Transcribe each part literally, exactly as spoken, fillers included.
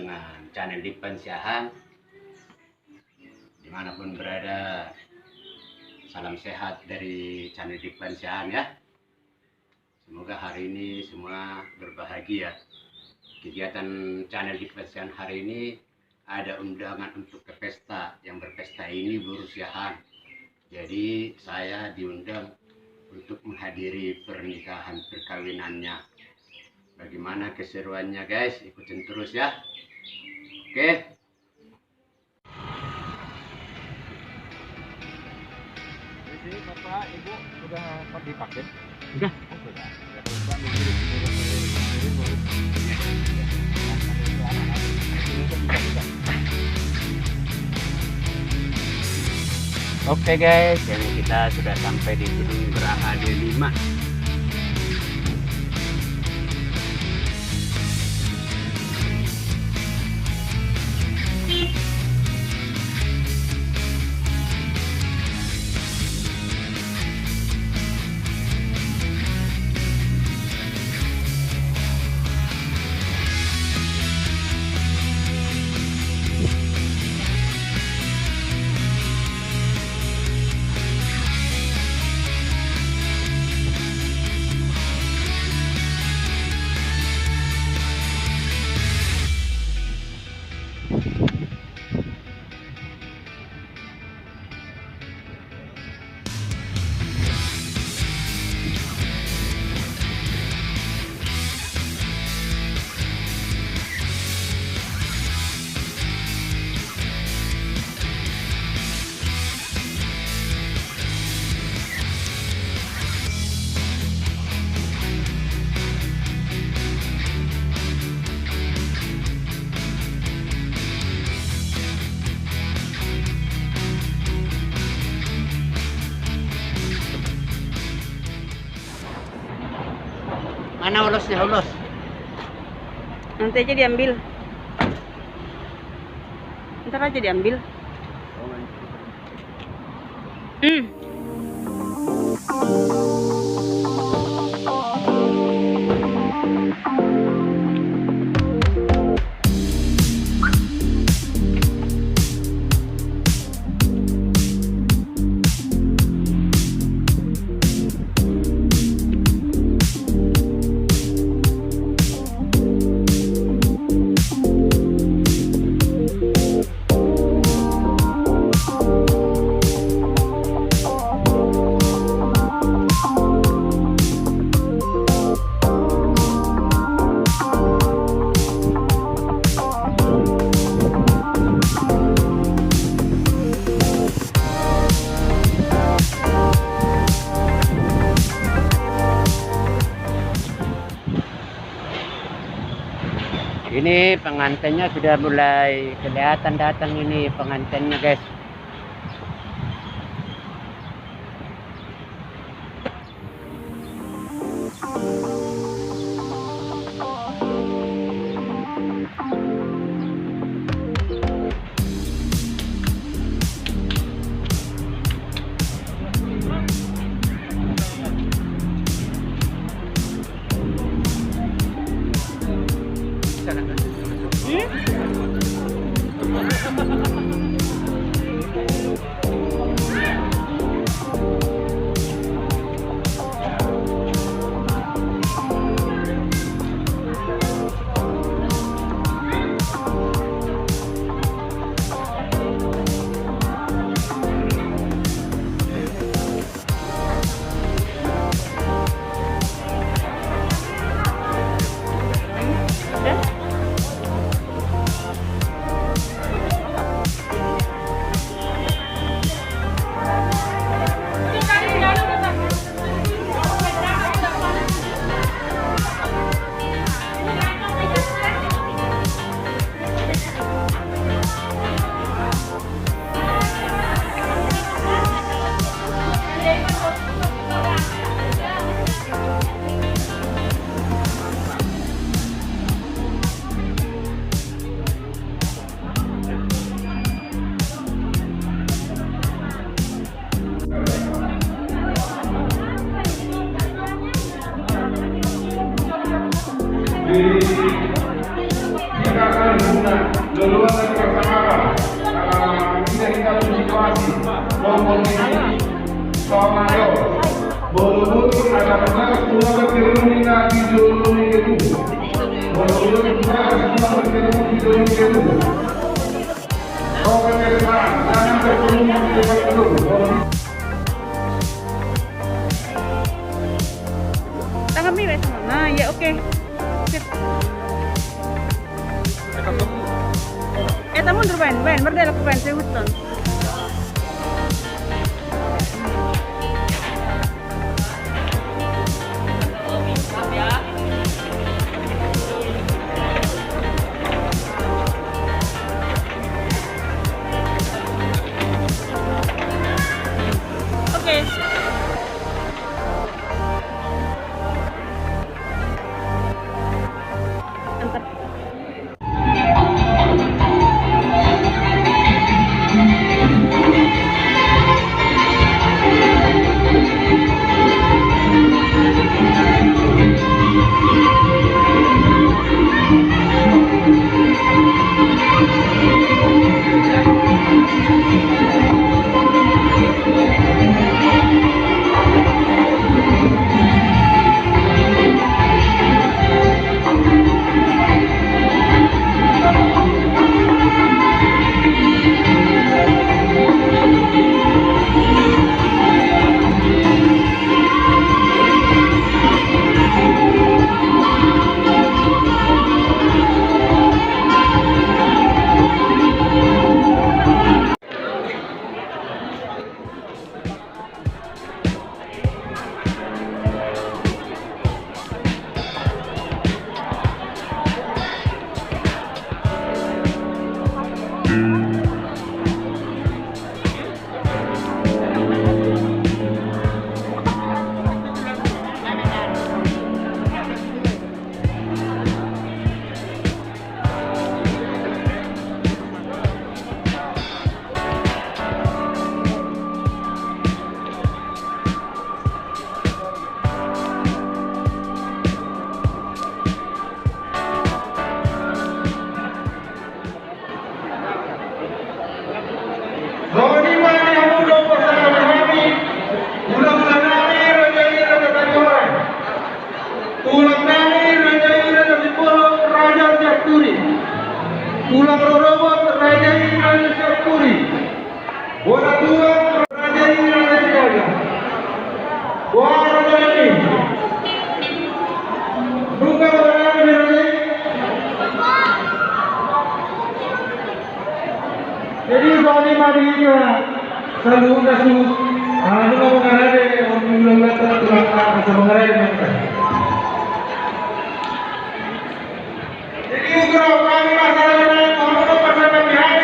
Dengan channel Dipan Siahaan, dimanapun berada, salam sehat dari channel Dipan Siahaan ya. Semoga hari ini semua berbahagia. Kegiatan channel Dipan Siahaan hari ini ada undangan untuk ke pesta. Yang berpesta ini boru Siahaan. Jadi saya diundang untuk menghadiri pernikahan perkawinannya. Bagaimana keseruannya guys? Ikutin terus ya. Oke. Jadi, Bapak, Ibu sudah dipakai? Sudah. Oh, sudah. Ya, Bapak, Ibu, Ibu, Ibu, Ibu. Oke guys, jadi kita sudah sampai di Gedung Graha D lima. Mana ulosnya, ulos? Nanti aja diambil. Ntar aja diambil. Hmm. Ini pengantinnya sudah mulai kelihatan datang ini pengantinnya, guys. Loloan dari Jakarta, ah, kita di satu situasi, walaupun di Sawangan, walaupun ada beberapa keluarga Firmina di Jolo Minggu, walaupun ada beberapa keluarga Firmina di Jolo Minggu. Kau kan dari sana, jangan berkerumun di depan gedung. Tangan mi, wes, nah, ya, oke. Sip. Eh, tamu mundur, Ben, Ben, mardalan, Ben, saya huton. Oke. Songon i ma di hamu dohot pasangan nami, hulahula nami, raja i Raja Tarihoran. Tulang nami, raja i Raja Simbolon, Raja Sianturi. Tulang rorobot, raja i Raja Sianturi. Bona tulang, raja i Raja Sidaga. Boha raja nami? Nunga bona nami, raja i? Jadi songon i ma di hita saluhutna, suhut. Ah, nunga mangarade, on ulang lata tulang, ah, asa mangarade ma hita. Jadi ukur hami masalah na, kalau pasangan di hari,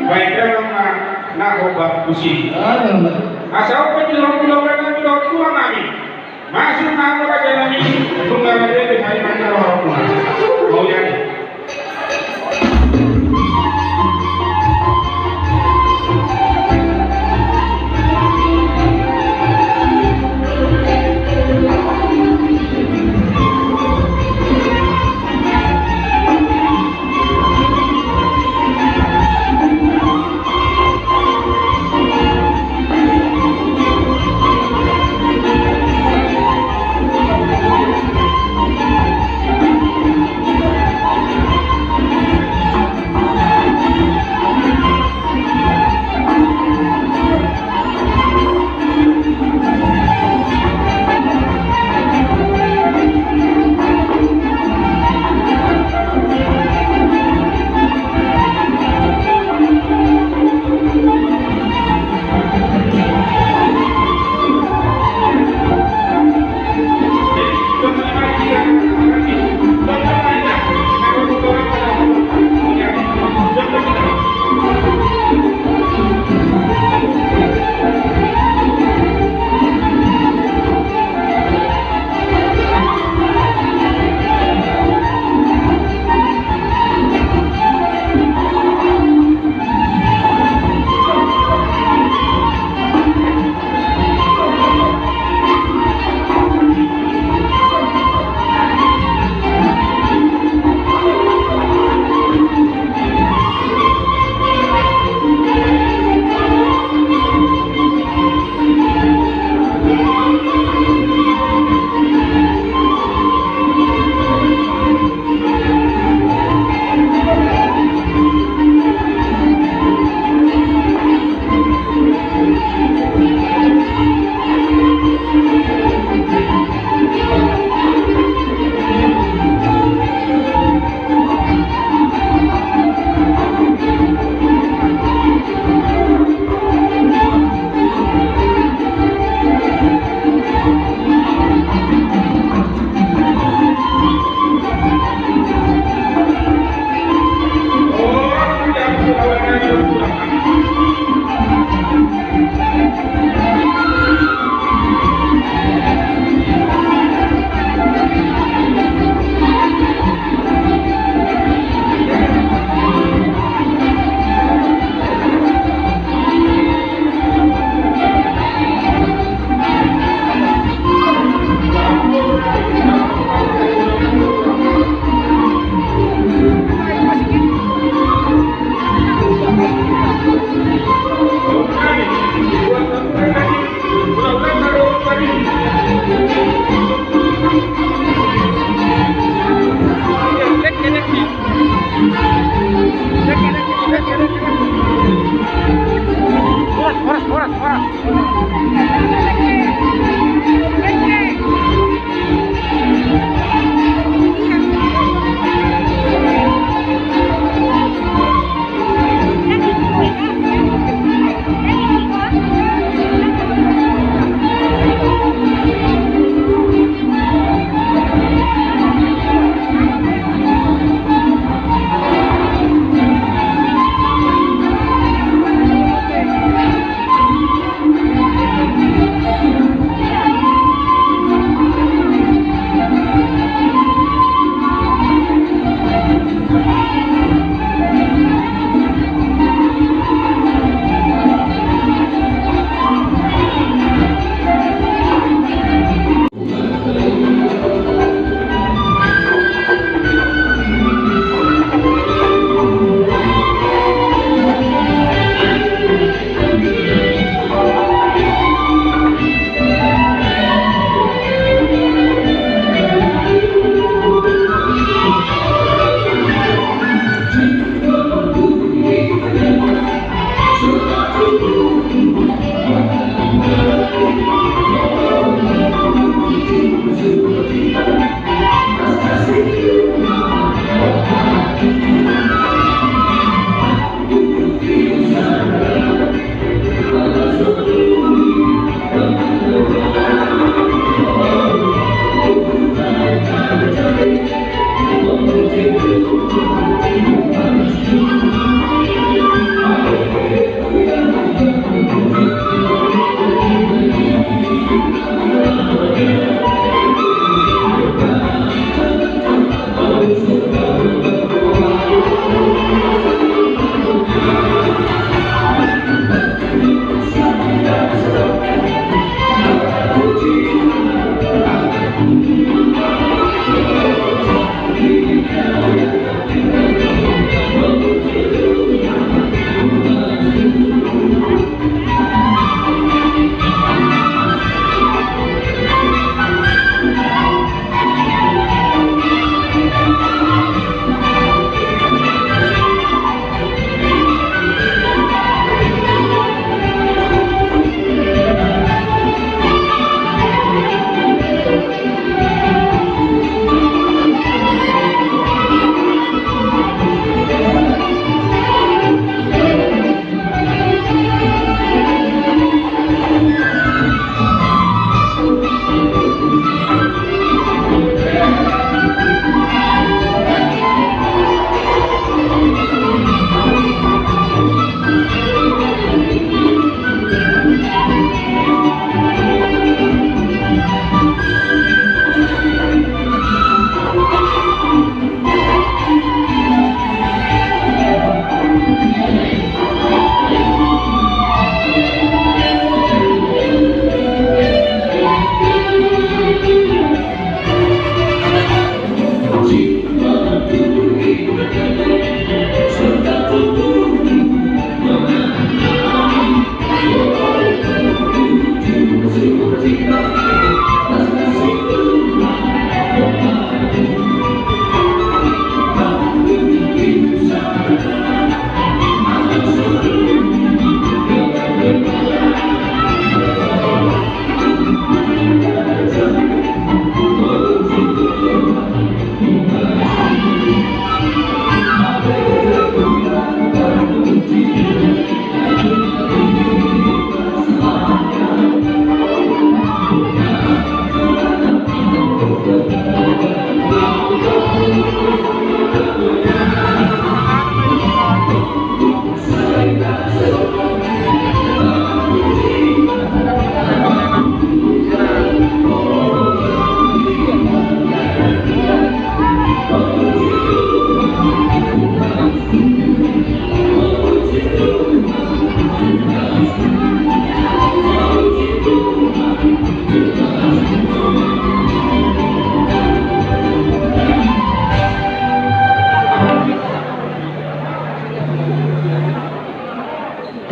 Baen damang ma na hombar tusi. Asa on pe di roham, di roham, di roham tulang nami. Masuk ma hamu raja nami, nunga rade pe hami manjalo rohamuna. Mauliate.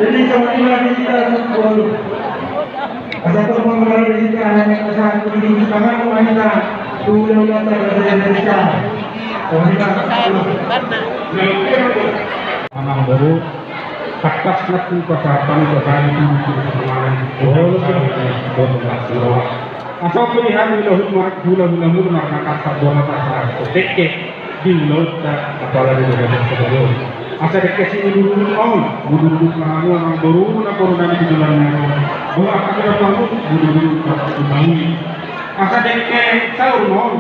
Jadi, sama juga di kita, asa pun mengenal di kita, hanya asa kudu semangat, sama kita, kudu datang dari Indonesia. Sama kita, Amang boru, tangkas nangkin pasahathon, pasahathon. Asa pilihan di lohut mar-, hula-hula mulu marnakat sabona pasahat dengke di ulaonta, apala di ulaonta sadari on. Asa dengke si mudurudut on, mudurudut ma hamu amang boru, na boru nami di bulan nami. Boha hami na pamu, mudurudut ma hamu. Asa dengke saur ma on,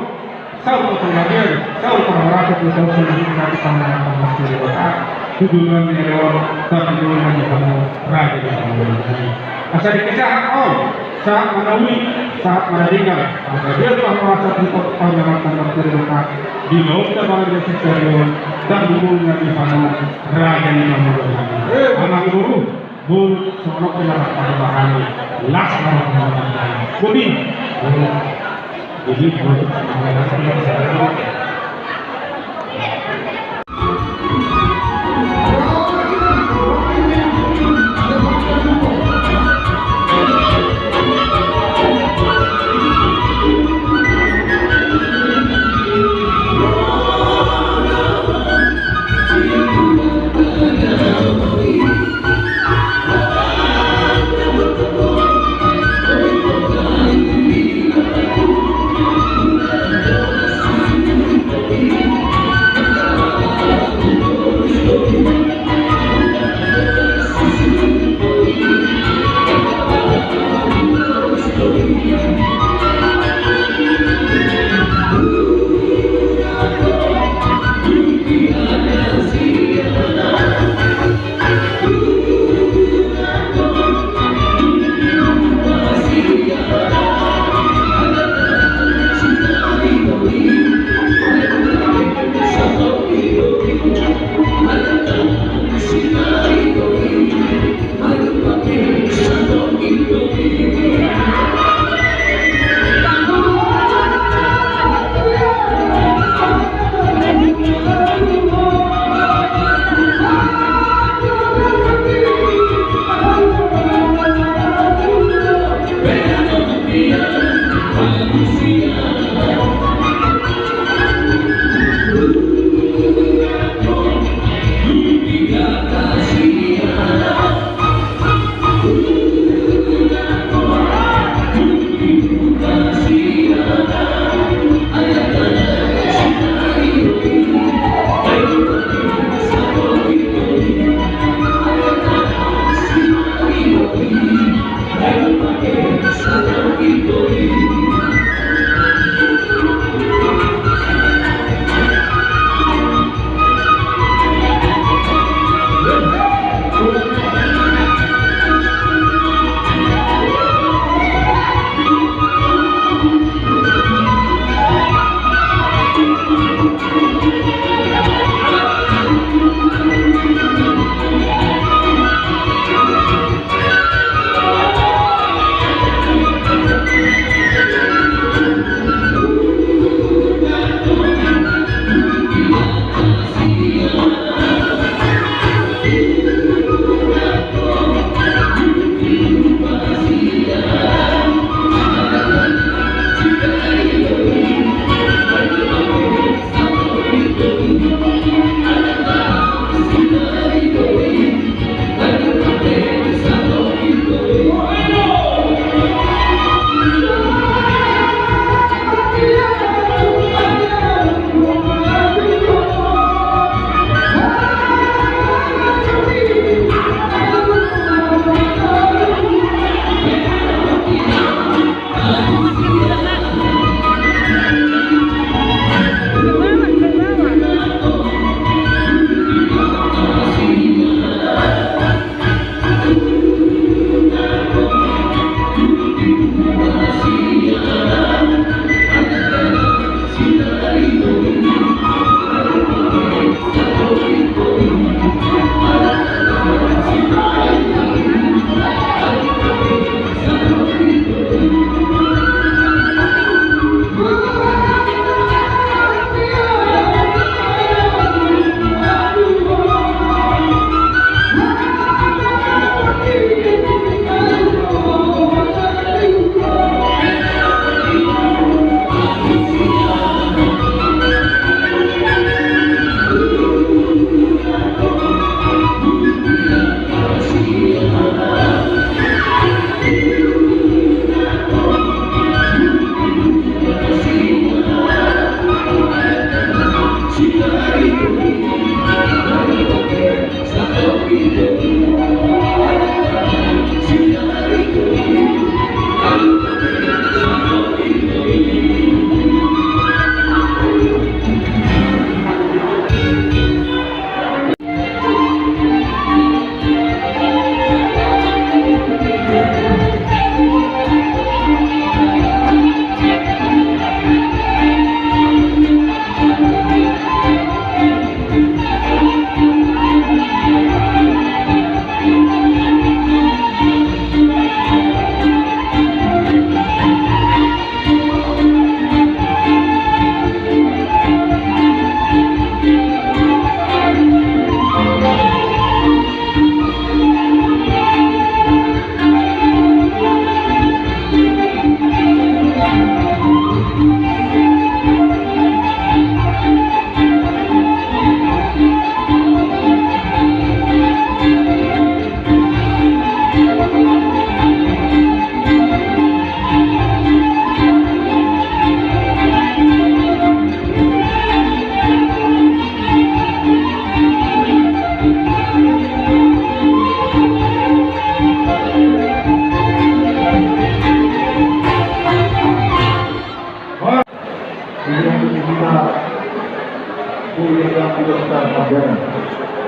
saur ma panggabean, saur parhorasan, saur panggabean, saur panggabean, saur panggabean, saur panggabean. Asa dengke sahat on, sahat ma na uli, sahat ma na ringan. Asa biar panggabean, sahat ma panggabean, sahat ma na ringan. Di ulaonta panggabean sadari on, sahat ma na ringan. Raja ni panggabean. Amang boru. Boru, songon on pe na martamba hami, las na martamba hami. Boru. Jadi, boru.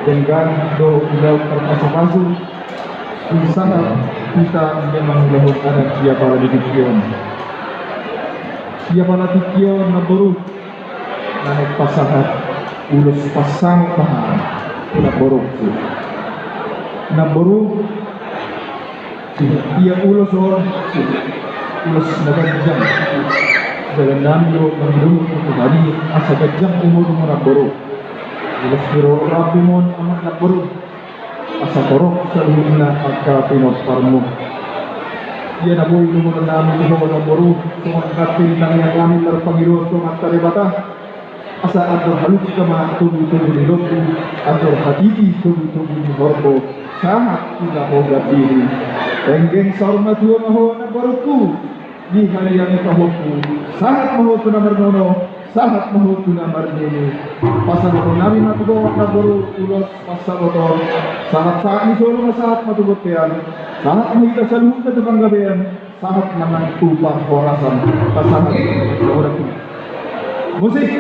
Denggan do ulaon parpasupasu, sahat hita memang ulaon adat di apala di tingki on. Di apala tingki on, namboru, na naeng pasahat ulos pasango paha, namboru. Namboru, ia ulos on, ulos na ganjang. Jala nami do mangido tu hami asa ganjang umurmu, namboru. Ulos ni roha ni rohamuna, namboru. Asa torop saluhutna angka pinomparmu. Ia na boi dohonon nami tu ho, namboru, songon na pinangido nami marpangidoan tu Amanta Debata. Asa andor halumpang ma togu-togu ni lombu, andor hatiti togu-togu ni horbo, sahat tu na poda diri. Denggan saur matua ma ho, namborungku, di haliang ni pahompu, sahat ma ho tu na marnono, sahat ma ho tu na marnini. Pasahaton nami ma tu ho, namboru, ulos pansamotan, sahat-sahat ni solu ma sahat ma tu bontean, sahat ma hita saluhutna tu panggabean, sahat ma nang tu parhorasan, pasahat. Musik.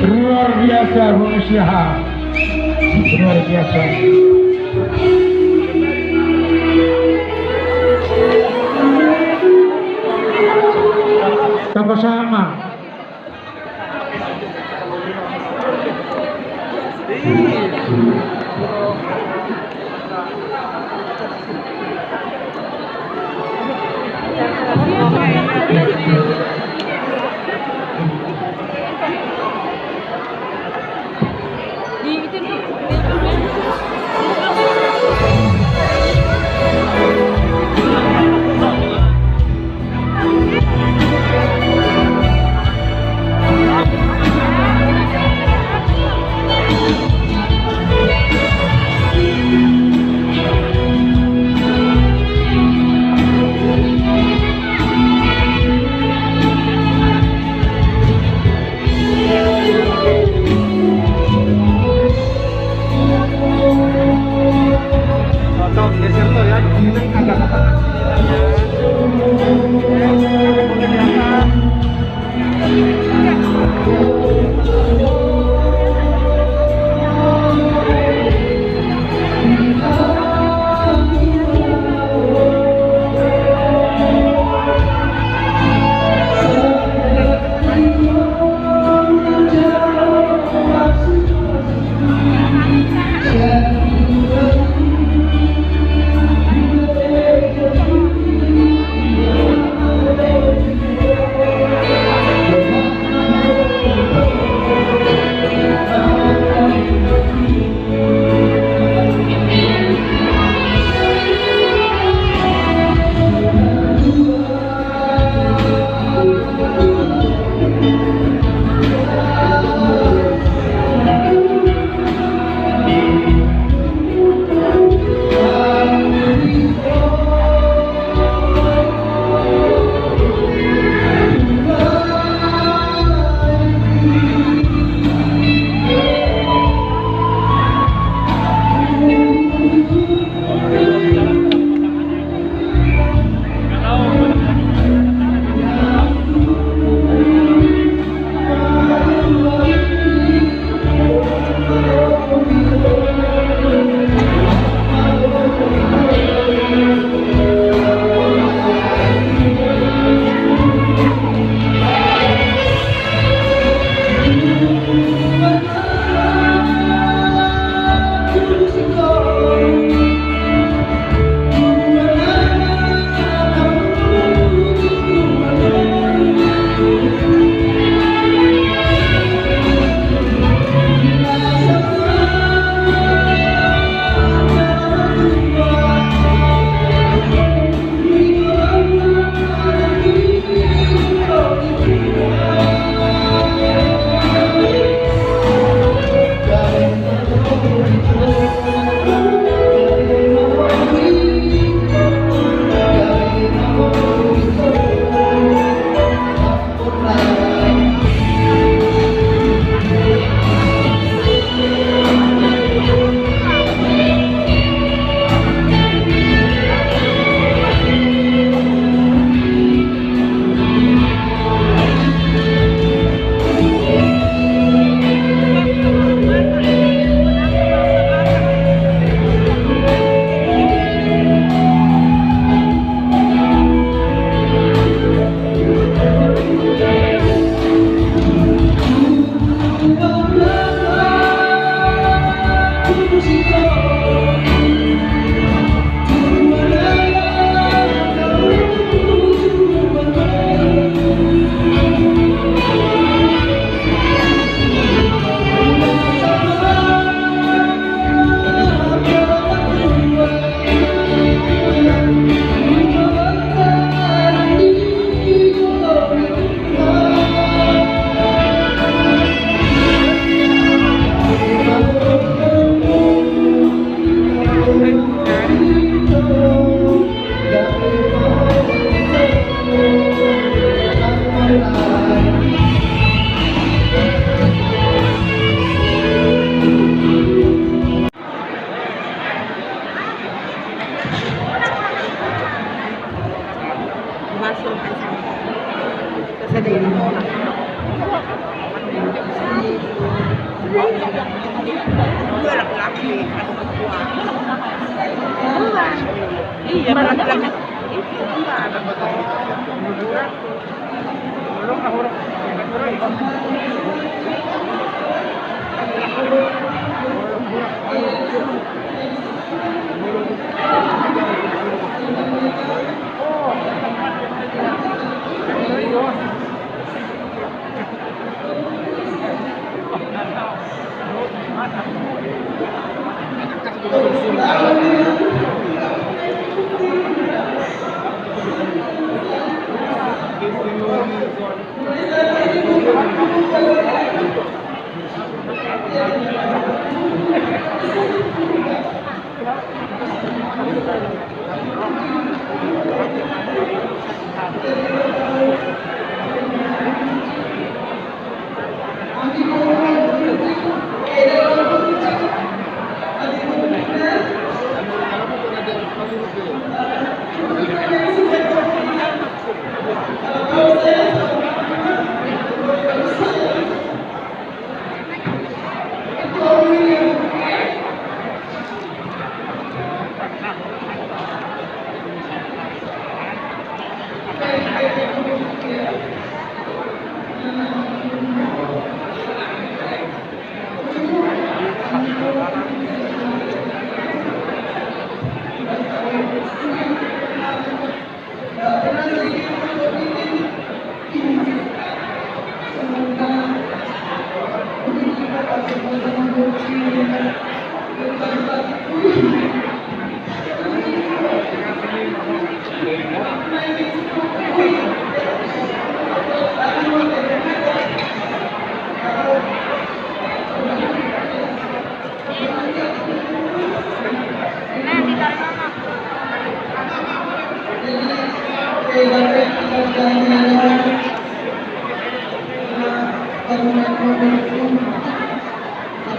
Luar biasa, Bung Siaha. Luar biasa. Sama-sama.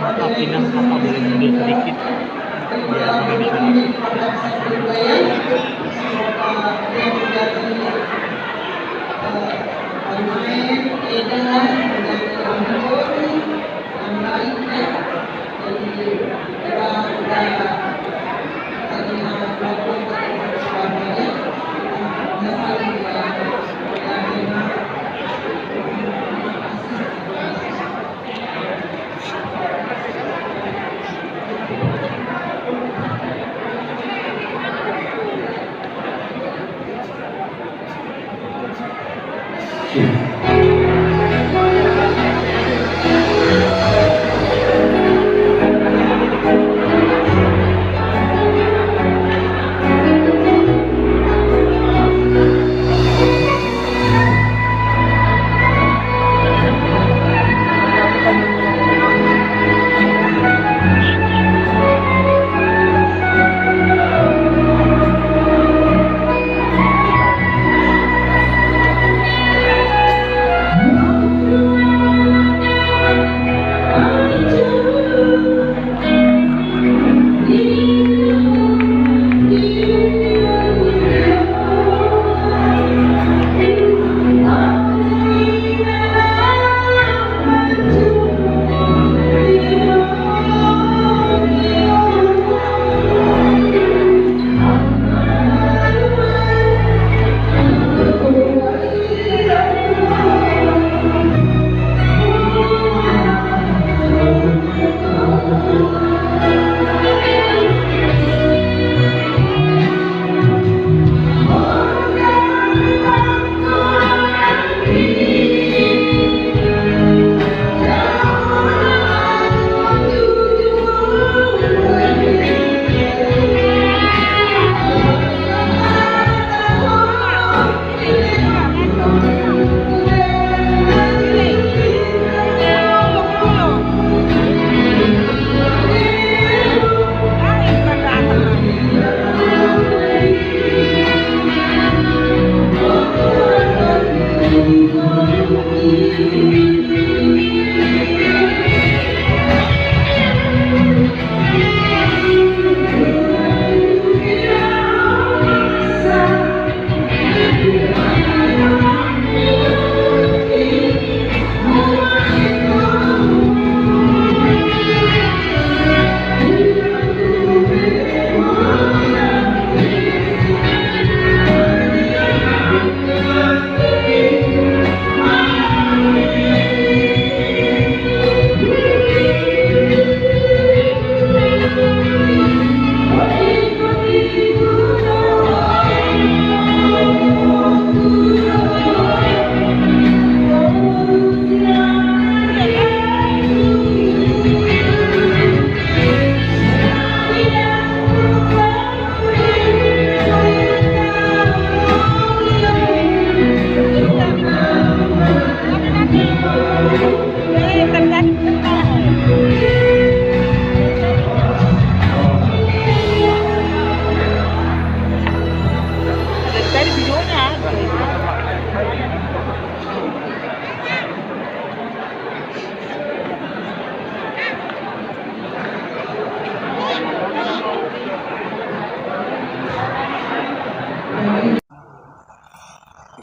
Maaf, Inang, apa boleh mundur sedikit? Biar lebih enak.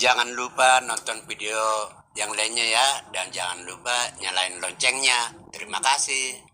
Jangan lupa nonton video yang lainnya ya, dan jangan lupa nyalain loncengnya. Terima kasih.